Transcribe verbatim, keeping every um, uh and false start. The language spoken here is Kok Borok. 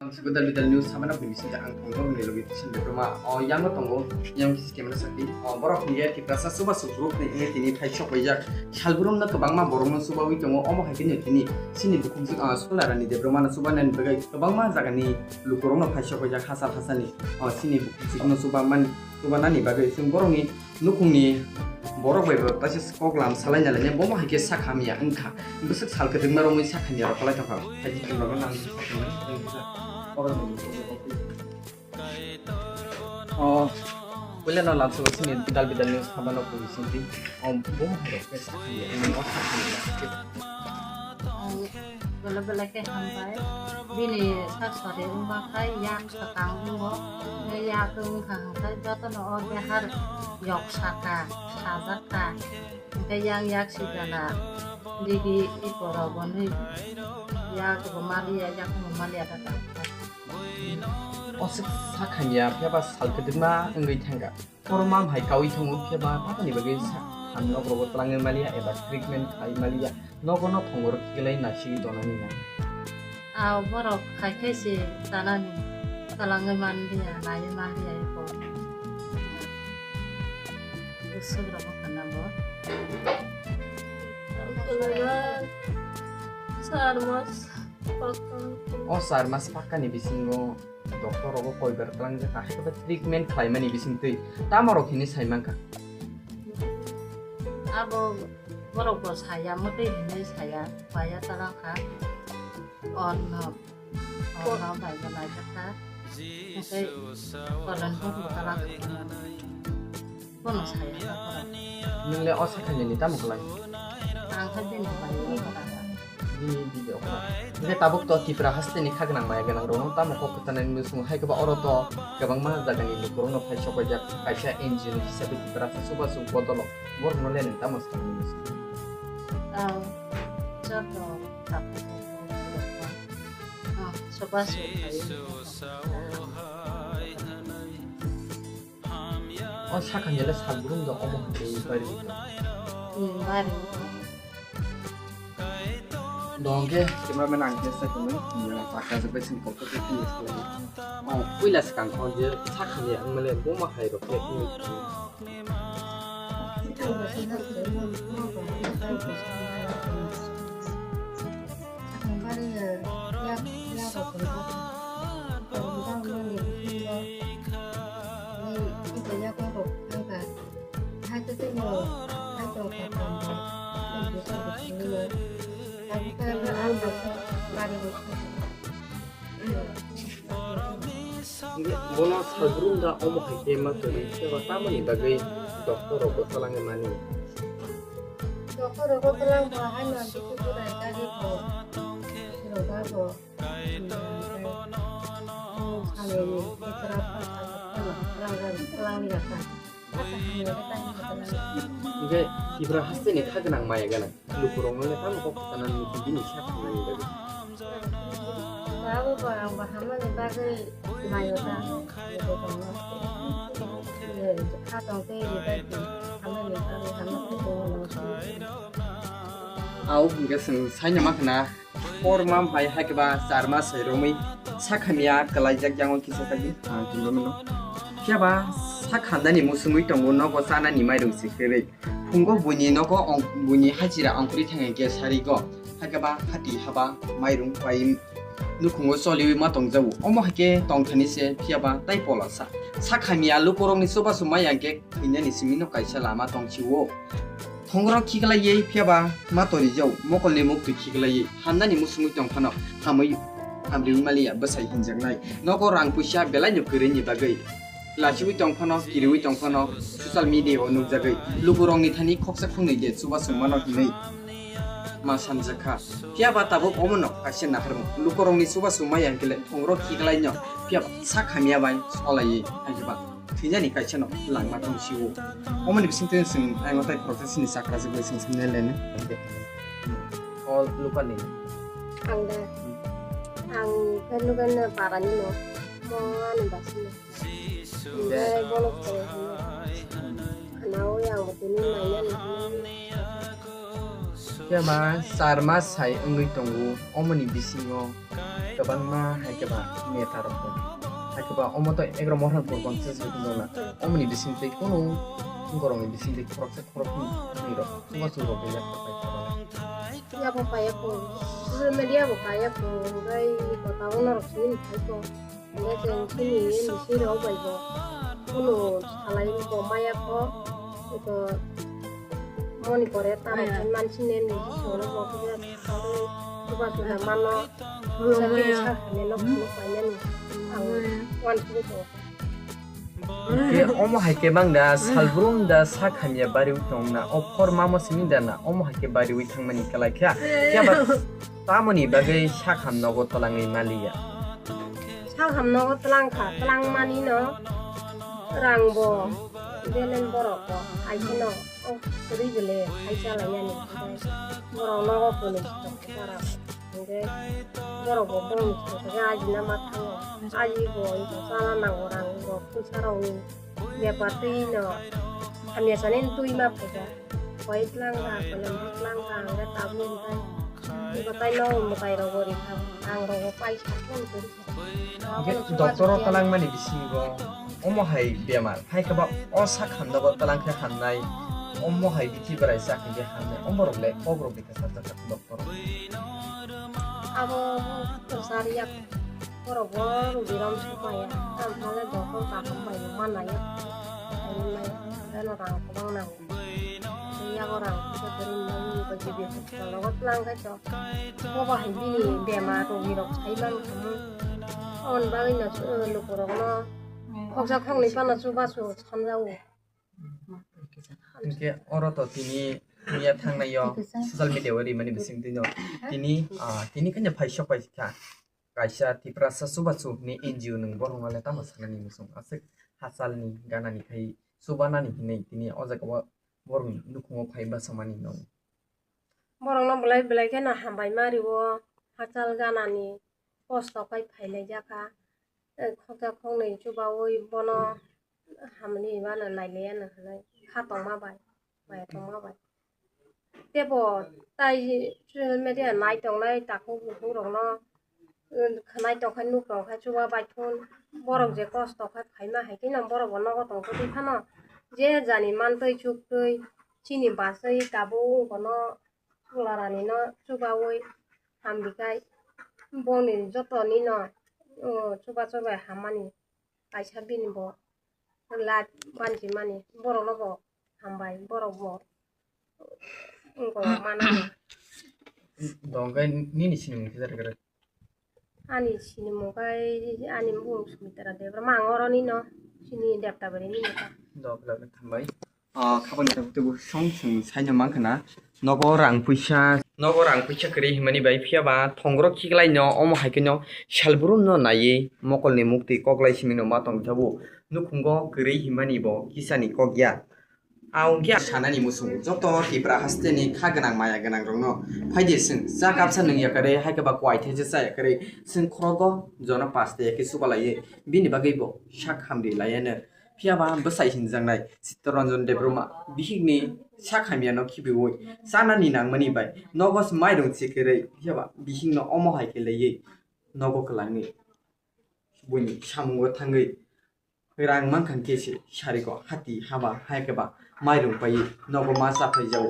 Gudal bidal news samana bini sida ang tongo ni logi tisin de roma o yango tongo yang kisi camera sakti o borok ni ya Tiprasa suba su group ni ini tini phai sok bai jak salburum na kwbangma borok no suba wi tongo omo hai khe tini sini bukhuk jik solara ni de roma no suba nani bagai kwbangma jaga ni lukurok no phai sok bai jak hasal hasal ni o sini bukhuk jik no suba man suba nani bagwi chwng borok ni Nukhungni borok bai bo taisa kok lam salai nalai ne bomo hai khe sak hamya wngkha. Bwswk sal kwdwkma romwi sak hamya rok kwlai tongkha. Hai khe chwng rokno nang O puila no lam sabo sini dal bidal ni sama no puri sinti. O bomo hai rok khe sak hamya wngwi o sak hamya. Belai belai khe hambai. Bini sak sari wngma khai yak swkang wngo. Yak wngkha hwnkhe jotono o dehar yok saka, sajak kha. Hwnkhe yang yak si gana. Digi ikorok bonwi yak bo maliya, yak bo maliya da da. O swk sak hamya phiya ba sal kwdwkma wngwi thangkha. Oro mam hai kaui thango phiya ba tamoni bagwi sa-, ang nok rogo twlangwi maliya eba treatment khai maliya, nogo no thongor kiklai naisingwi tonani na. Aw borok khai khai se tanani twlangwi manliya, naiwi manliya eko. Bwswk rok wngkha na bo. Sar mas pakka. O sar mas pakka ni bisingo Doctor rogo koi bar twlang jak, hai khe treatment khlaimani bising twi tamo rok hini sai mankha. Abo borok bo saya mwtwi hinwi saya, paya twlang kha. Orno, orno bai bo naijak kha. Hwnkhe kolen bo twlang kha. Bono saya ta pora. Nwng le o sakha nini tamo khlai? Ang khe bini bai o pora. Bini video khlai. Hwnkhe tabuk to Tipra haste ni kha gwnang maya gwnang rok no tamo kok kwtanai nini song hai khe ba oro to kwbangma jaga ni lukurok no phai sok jak kaisa N G O ni hisab bai Tipra haste chubachu bodol o borok no le nwng tamo swkang nini song? Ang joto kha. Ah, chubachu khai. O sakha ni le salbrum do omo hai khe bari. Hmm, bari. Dong khe cameraman ang khe sa khe nung, yang pakka je bai sing kok kok khe. Oh, puila swkang kho je sakha ni ang male buma hai rok khe. Bono salbrum da omo hai khe ma tongwi, phiya ba tamoni bagwi doctor rogo twlangwi mani? Doctor rogo twlang ba haino bisi burai jagwi bo. Roga bo. Salini ketra pa sa twlang, twlang, twlang ya ka. Asa hamya ka tang ka twlang. Hingke Tipra haste ni kha gwnang maya gwnang. Lukurokno le tamo kok kwtanani bini sak thangnani bagwi. Babu ba ang ba hamani bagwi mayo ta. Kha tong tei ri bai di hamani bagwi hamani tongno. Au hingke chwng saino ma khna. Kor mam hai hai khe ba char ma sai romwi sak hamya kwlaijak yango kisa kali ang tongmano. Phiya ba sak hamnani musungwi tongo nogo chanani mairung se kwrwi. Phungo buini nogo ong-, buini hachira ongkhorwi thangwi khe sarigo, hakhe ba hati haba mairung pai nukhungo choliwi ma tongjago. Omo hai khe tongthani se, phiya ba tai pola sa. Sak hamya lukurokni chubachu maya hwnkhe thwinani simi no kaisa lama tongsi-o. Thongro khiklaiwi phiya ba ma torijao, mokolni muktwi khiklaiwi hamnani musungwi tong phano hamwi hamriwi maliya bwsai hinjaknai. Nogo rang puisa belaino kwrwini bagwi. Lachiui tong phano, kiriui tong phano, social media o nukjagwi lukurokni thani khoksa khoknwi de chubachu mano hinwi ma sanjakha. Phiya ba tabuk omono kaisa naharmung. Lukurokni chubachu maya hwnkhe le thongro khiklaino, phiya ba sak hamya bai solaiwi haikheba thwinani kaisano langma tong sio. Omoni bisingtwi chwng ayang tai process ni chakra jagwi chwng chwng nai lainai. O lukurni. Ang da. Ang khe lukurni parani no. Mo ani basino. Nde. Nde bono ko. Anao yang botini manya ni. Khe ma char mas sai wngwi tongo, omoni bisingo Kwbangma hai khe ba neta rok tong. Hai khe ba omo to egaroh Mohanpur constituency rok tong na. Omoni bising twi kunu borok ni bising twi khoroksa khoroknwi ni rok chubachu rok ya kok pai kha. Ya bo kaya kho. Social media bo kaya kho. Ngai ko ta ono rok sini khai kho. Ngai cheng sini ni sini rok bai bo. Kunu salai bo maya kho. Iko moni pore ta rok mansi nem ni soro bo khe chubachu na mano. Hwnkhe omo hai khe bang da salbrum da sak hamya bariwi tong na, o phor mamo simi da na, omo hai khe bariwi thangmani kwlai kha. Phiya ba tamoni bagwi sak ham nogo twlangwi maliya. Sak ham nogo twlang kha, twlang mani no rang bo belen borok bo hai kheno. O kwrwi bele hai chalainani, borok nogo kwnwi borok. Hwnkhe borok bo borokni thangkhe ajina ma thango. Aji bo iko chala nango rang bo phuisa rokni bepar twi no hamya sani twi ma phaikha. Koi twlang kha, kolembo twlang kha, hwnkhe tabuk hwnkhe iko tai nogo mwtai rok bo rikha, rang rok bo paisa phone kwrwi kha. Hwnkhe doctor o twlangmani bisingo omo hai bemar, hai khe ba o sak hamnogo twlang khe hamnai, omo hai bithi berai chak hwnkhe hamnai, omo rok le kok rok de khe sajak kha doctor. Abo kwchar yak borok bo rugi rom sokmaya, ang thale doctor kaham bai manaya, bai manaya, beno rang kwbang nango. Yago rang kisa kwrwi nang ni ko jibi hospital o twlang khe to. Bo ba hai bini bemar rogi rok sai man khamu. Aboni bagwi no lukurok no khoksa khoknwi phano chubachu sanjao. Hwnkhe oro to tini miya thangnai o social media o rimani bising twi no tini, ah, tini khe phai sok pai kha. Kaisa Tiprasa chubachu hwnwi N G O nwng bohrokno le tamo sanani muchung aswk hachalni ganani khai chubanani hwnwi tini o jaga o borokni nukhungo phai bachomani no. Borokno belai belai kheno hambai ma rio hachal ganani kosto khai phailaijak kha. Khoksa khoknwi chubaui bono hamni mano nailaiyano hwnwi kha tongma bai. Maya tongma bai. Tebo tai social media nai tongnai takhuk bukhuk rokno, um, khwnai tongkha nuk tongkha chuba baithun borok je kosto kha phaima hai kheno borok bo nogo tongtwi phano je jani mantwi chuktwi chini bachwi tabuk bono chwlarani no chubaui hambikhai boni jotoni no, um, chubachu bai hammani kaisa bini bo life banchimani borokno bo hambai borok bo wngkok manani. Dongkhe nini sinimung khe jara kwrwi? Ani sinimung khe ani mung Sumitra Debbarma, ang oroni no sini Deptabari ni ta. Dok lok hambai. Ah, khabangni tabuk tabuk song chwng saino mankha na. Nogo rang puisa, nogo rang puisa kwrwi himani bai phiya ba thongro khiklai no omo hai kheno salbrum no naiwi mokolni muktwi koklai simi no ma tong thabu. Nukhungo kwrwi himani bo kisani kok ya. A wngkhe sanani muchung joto Tipra hasteni kha gwnang maya gwnang rokno phaidi chwng cha kapsa nwng yakarwi hai khe ba kwai thaisa cha yakarwi chwng khorogo jono paste yakhe chubalaiwi bini bagwi bo sak hamri laiano. Phiya ba bwsai hinjaknai Chittaranjan Debbarma bihikni sak hamyano khibiui chanani nangmani bai nogo se mairung chikwrwi phiya ba bihikno omo hai khe laiwi nogo kwlangwi buini samungo thangwi rang mankha khe se sariko hati haba hai khe ba mairung paiwi nogo ma cha phai jao.